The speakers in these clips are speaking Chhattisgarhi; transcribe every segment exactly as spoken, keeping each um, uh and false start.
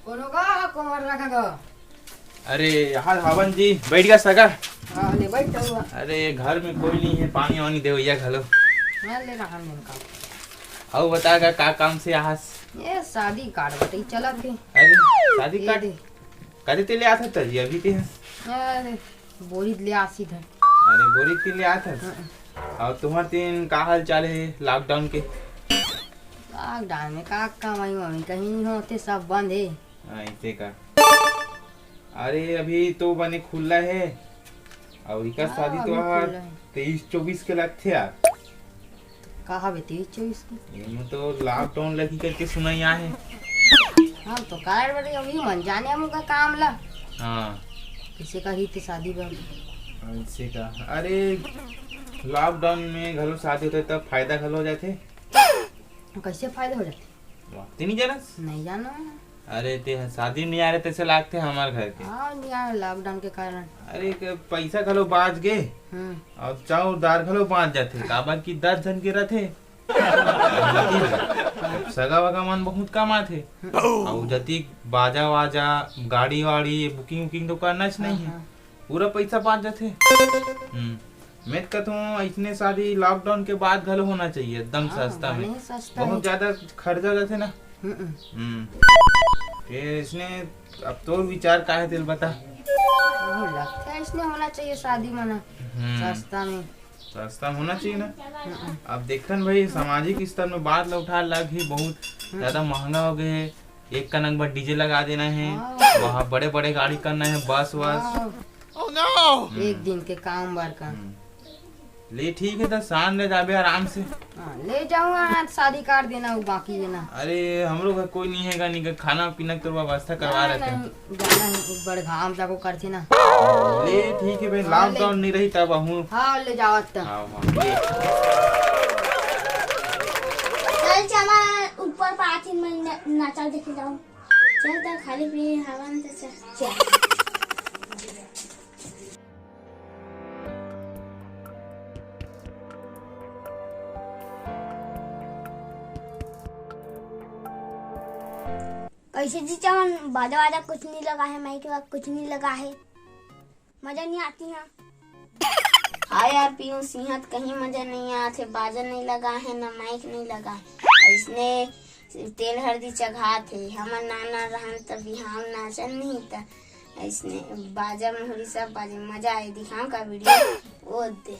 कोनो का कोमर रखा गा? अरे, हाल हावन जी, बैठ गा सगा। हाँ, ले बैठ हुआ। अरे, घर में कोई नहीं है, पानी वानी देवैया घलो। हाँ, ले रहा मन का। अउ बता गा, का काम से आहस? ये शादी कार्ड बटई चलत हे। अरे, शादी ये कार्ड? दे। कदे ते ले आत हस जी, अभी ते? अरे, बोरी ले आसी धर। अरे, बोरी ते ले आत हस? हाँ। अउ तुम्हर तीन का हाल चाल हे लॉकडाउन के? लॉकडाउन में का कमाई वमाई कहीं नहीं होते, सब बंद हे। हाँ, ऐसे का। अरे, अभी तो बने खुल्ला हे। अउ इकर हाँ, शादी तो अभी हर खुल्ला हे। तेईस चौबीस के लगथे यार। का हवे तेईस चौबीस के? एमे तो लॉकडाउन लगी करके सुनई आहे। हाँ, तो कारड बटे अभी मन जाने हम का काम ला। हाँ। किसे का ही ते शादी बर। ऐसे का। अरे, लॉकडाउन में घलो शादी होथे तब फायदा घलो हो जाथे। कैसे फायदा हो जाथे? वाह, ते नहीं जानस? नहीं जाना। अरे, ते ह शादी में नहीं आ रहे, तैसे लागथे हमार घर के। हाँ, नहीं आ रहे लॉकडाउन के कारण। अरे, के पैसा घलो बाँच गे, हम्म। अउ चाउर दार घलो बाँच जाथे, काबर कि दस झन के रथे। सगा वगा मन बहुत कम आथे। हम्म। अउ जतिक बाजा वाजा, गाड़ी वाड़ी, ये बुकिंग वुकिंग तो करना च नहीं हे। हाँ, हाँ। पूरा पैसा बाँच जाथे। हम्म। मैं तो कहत हूँ, अइसने शादी लॉकडाउन के बाद घलो होना चाहिए, एकदम हाँ, सस्ता में। बने सस्ता बहुत में। ज्यादा खर्चा हो जाथे ना। हम्म। हम्म। ये इसने, अब तोर विचार का हे, तेल बता। हाँ, लगता है इसने होना चाहिए शादी मना। हम्म। सस्ता में। सस्ता होना चाहिए ना। हम्म। अब देखथन भाई, सामाजिक स्तर में बात ल उठा लग ही बहुत हम्म। ज्यादा महंगा हो गए हे। एक कनक बर डीजे लगा देना हे, हाँ। वहाँ बड़े-बड़े गाड़ी करना हे, बस वस। हाँ। Oh no! हम्म। एक दिन के काम बर का। हम्म। ले ठीक हे, त शाम ले जाबे आराम से। हाँ, ले जाऊँ, आज शादी कर देना, वो बाकी हे ना। अरे, हमरो घर कोई नहीं हे गा, नहीं का खाना पीना के तो व्यवस्था करवा नहीं, रहते हैं। नहीं, जाना हे, एक बार घाम जाको करथे ना। ले ठीक हे भाई, हाँ, लॉकडाउन ले। नहीं रही तब आहूँ। हाँ, ले जावत त। हाँ, हाँ, ले। चल चला ऊपर पार्किंग में न-, नाचा देखे जाओ। चल त खाली पी हवन त चल। चल। कैसे जी चमन बाजा वाजा कुछ नहीं लगा है, माइक वाइक कुछ नहीं लगा है। मजा नहीं आती है। हाँ यार पीयूष, इहाँ त कहीं मजा नहीं आत हे, बाजा नहीं लगा है, ना माइक नहीं लगा है। इसने तेल हरदी चघात हे। हमर नाना रहन त बिहाव नाचन नहीं त इसने बाजा मुहरी सब बाजे, मजा आए। दिखाओ का वीडियो? ओ दे।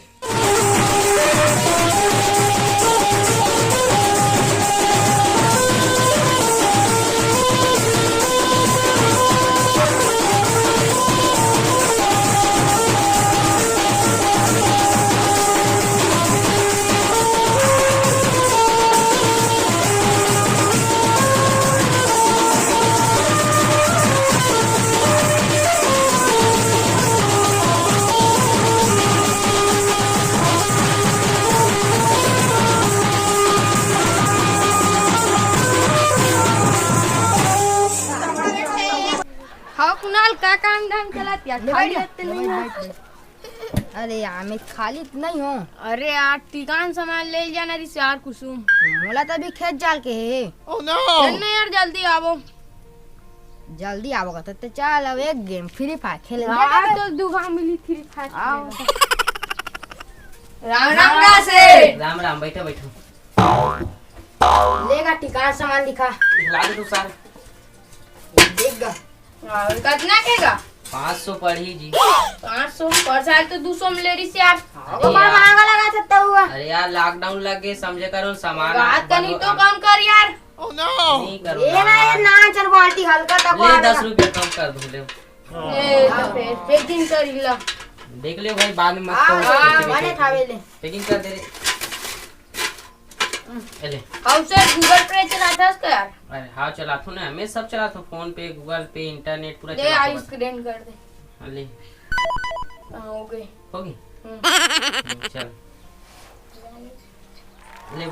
हाँ कुणाल, का काम धाम चलत यार? ले खाली बैठ, रहते ले नहीं बैठ, हो। बैठ, बैठ। अरे यार, मैं खाली तो नहीं हूँ। अरे यार, टिकान सामान ले जाना रिस यार कुसुम। मोला तो अभी खेत जाल के हे। Oh no! चल ना यार, जल्दी आवो। जल्दी आवो का तो, तो चल अब एक गेम फ्री फायर खेल यार। तो दुगा मिली फ्री फायर आओ। खेल। राम राम का से। राम राम, बैठो बैठो। लेगा टिकान सामान दिखा। दिखला दे तू सार। देख गा। और कतना के गा? पाँच सौ पड़ही जी। पाँच सौ? पर साल तो दो सौ में ले रही यार। हाँ, अरे बाबा यार। महंगा लगा सकता हुआ। अरे यार, लॉकडाउन लग गए, समझे करो, सामान बात करनी तो कम कर यार। Oh no! नहीं करो ये ना, यार। ये ना चल बाल्टी हल्का तक ले, दस रुपया कम कर दूं, ले। ले तो फिर, फिर दिन कर ला। देख लियो भाई, बाद में मत हाँ, कहो, हाँ, पैसे माने देखे। खावे ले। पैकिंग कर दे रे। ए ले। और सर Google Pay चलाता है उसका यार? अरे हाँ, चलाथो ना, मैं सब चलाथो, PhonePe, Google Pay, इंटरनेट पूरा ले चलाथो आई बस। स्क्रीन कर दे। हाँ, ले। हाँ, हो गई। होगी? हम्म। हम्म, चल। ले,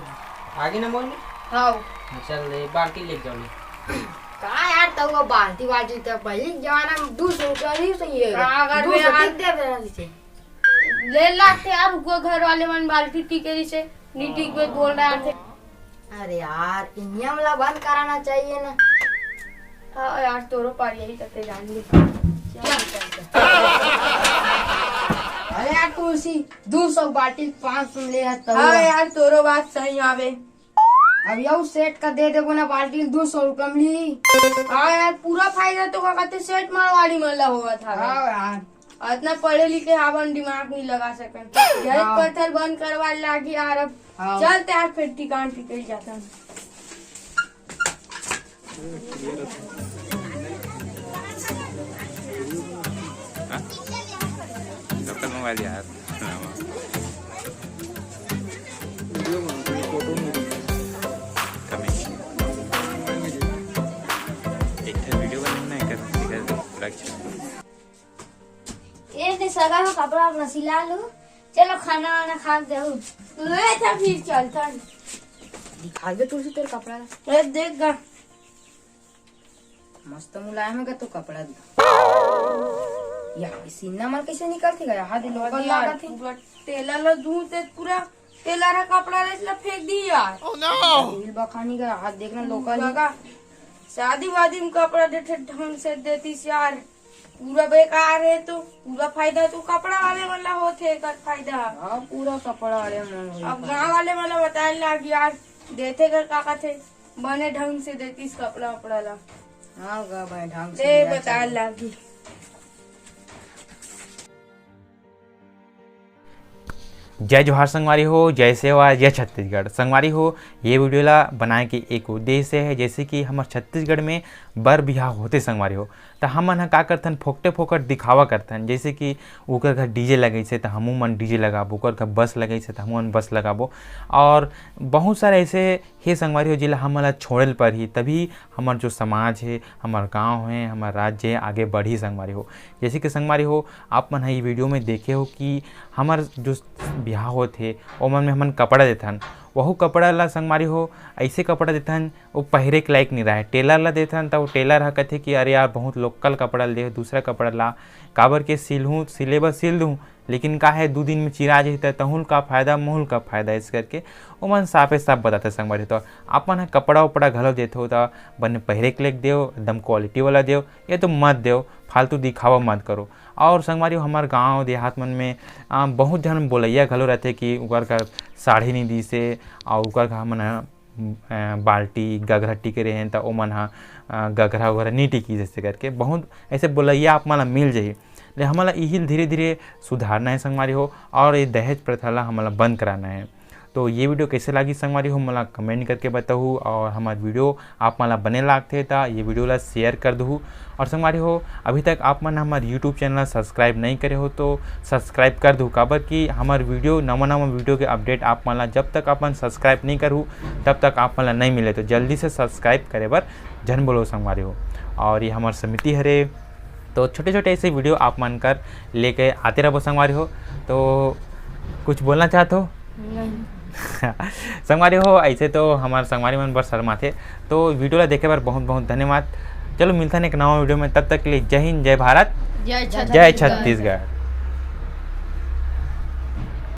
आगे ना मोहनी? हाँ। हाँ, चल, ले, बाल्टी ले जाओ, ले। का यार, तब वो बाल्टी, बाल्टी तब पहले के जमाना में दो सौ रुपया नहीं सही है। हाँ, अगर दो सौ मैं टिक दे देना दीजिए। ले लाते यार, रुको, घर वाले मन बाल्टी टिके रही से, नी टिक बोल रहा थे। अरे यार, ई नियम ला बंद कराना चाहिए ना। हाँ यार, तोरो पारी यही तक जान दे। अरे यार तुलसी, दू सौ बाल्टी पाँच सौ ले हस तब। हाँ यार, तोरो बात सही आवे। अब यहू सेठ का दे देबो ना बाल्टी, दू सौ रुपया मिली। हाँ यार, पूरा फायदा तो का कहते सेठ मारवाड़ी मन ला होवत हवे। हाँ यार। अतना पढ़े लिखे हावन, दिमाग नहीं लगा सकन। यही हाँ। पत्थर बंद करवा लागी यार। अब हाँ। चलते यार, फिर ठिकान टिकल जाता। हाँ? डॉक्टर मोबाइल यार। कमी। एक ठे वीडियो बनाना है, कर, कर, लग चुका। ए दे सगा हो, कपड़ा अपना सिला लू। चलो खाना वाना खा के जाऊ। ले था फिर चलता। दिखा दे तुलसी तेरे कपड़ा। ए देख गा। मस्त मुलायम है तो कपड़ा दिखा। या सीना मर कैसे निकलथे गा? हाथ लोकल लागत है। पूरा टेलर ला दूं ते पूरा टेलर हा कपड़ा ले ला फेंक दी यार। Oh no! दिल बखानी का हाथ देखना लोकल है। बगा, शादी वादी में कपड़ा देते ढंग से देतीस यार। पूरा बेकार है तो पूरा फायदा तो कपड़ा वाले मन ला होथे, एकर फायदा। हाँ, पूरा कपड़ा वाले मन होही अब फायदा। गाँव वाले मन ला बताए लाग यार, देथे कर का कथे, बने ढंग से देतीस कपड़ा उपड़ा ला। हाँ गा, बने ढंग से दे दिया बताए चलो। लागी। जय जोहार संगवारी हो, जय सेवा, जय छत्तीसगढ़। संगवारी हो, ये वीडियो ला बनाए के एक उद्देश्य है, जैसे कि हमर छत्तीसगढ़ में बर बिहाव होथे संगवारी हो, त हमन ह का करथन, फोकटे फोकट दिखावा करथन, जैसे कि ओकर घर डीजे लगइसे त हमू मन डीजे लगाबो, ओकर घर बस लगइसे त हमू मन बस लगाबो। और बहुत सारे ऐसे हे संगवारी हो, जेला हमन ला छोड़े ल परही, तभी हमर जो समाज हे, हमर गाँव हे, हमर राज्य हे, आगे बढ़ही संगवारी हो। जैसे कि संगवारी हो, आप मन ह ये वीडियो में देखे हो कि हमर जो बिहाव होत हे, ओमन में हमन कपड़ा देथन, वहू कपड़ा ला संगवारी हो, ऐसे कपड़ा देथन, वो पहिरे के लायक नहीं रहे। टेलर ला देथन, त वो टेलर ह कथे कि अरे यार, बहुत लोकल कपड़ा ले, दूसरा कपड़ा ला, काबर के सिलहूँ, सिले बर सिल दूँ, लेकिन का है, दू दिन में चिरा जही, त तहुल का फायदा, मोहुल का फायदा, इस करके ओमन साफे साफ बताथे संगवारी। तो आप मन ह कपड़ा उपड़ा घलो देथो, त बने पहिरे के लेके देव, एकदम क्वालिटी वाला देव, या तो मत देव, फालतू दिखावा मत करो। और संगवारी हो, हमर गाँव देहात मन में, आ, बहुत झन बोलैया घलो रहथे कि ओकर घर साड़ी नहीं दीसे, और ओकर घर मन ह, अ, बाल्टी, गघरा टिके रहे, त ओमन ह, अ, गघरा वगैरह नहीं टिकी, जैसे करके बहुत ऐसे बोलैया आप मन ला मिल जाही। ले हमन ला इही ल धीरे-धीरे सुधारना है संगवारी हो, और ये दहेज प्रथा ला हमन ला बंद कराना है। तो ये वीडियो कैसे लागी संगवारी हो, मोला comment करके बताहू, और हमार वीडियो आप मन ला बने लागथे त ये वीडियो ला share कर दहू। और संगवारी हो, अभी तक आप मन हमार YouTube channel ला subscribe नहीं करे हो तो subscribe कर दहू, काबर कि हमार वीडियो, नवा नवा वीडियो के update आप मन ला जब तक अपन subscribe नहीं करहू तब तक आप मन ला नहीं मिले। तो जल्दी से subscribe करे बर झन बोलो संगवारी हो। और ये हमार समिति हरे, तो छोटे-छोटे ऐसे वीडियो आप मन कर लेके आते रहबो संगवारी हो। तो कुछ बोलना चाहत हो? नहीं। संगवारी हो, ऐसे तो हमार संगवारी मन बर शर्माथे। तो वीडियो ला देखे बर बहुत-बहुत धन्यवाद। चलो मिलथन एक नवा वीडियो में, तब तक के लिए जय हिंद, जय भारत, जय जय छत्तीसगढ़। छत्तीसगढ़।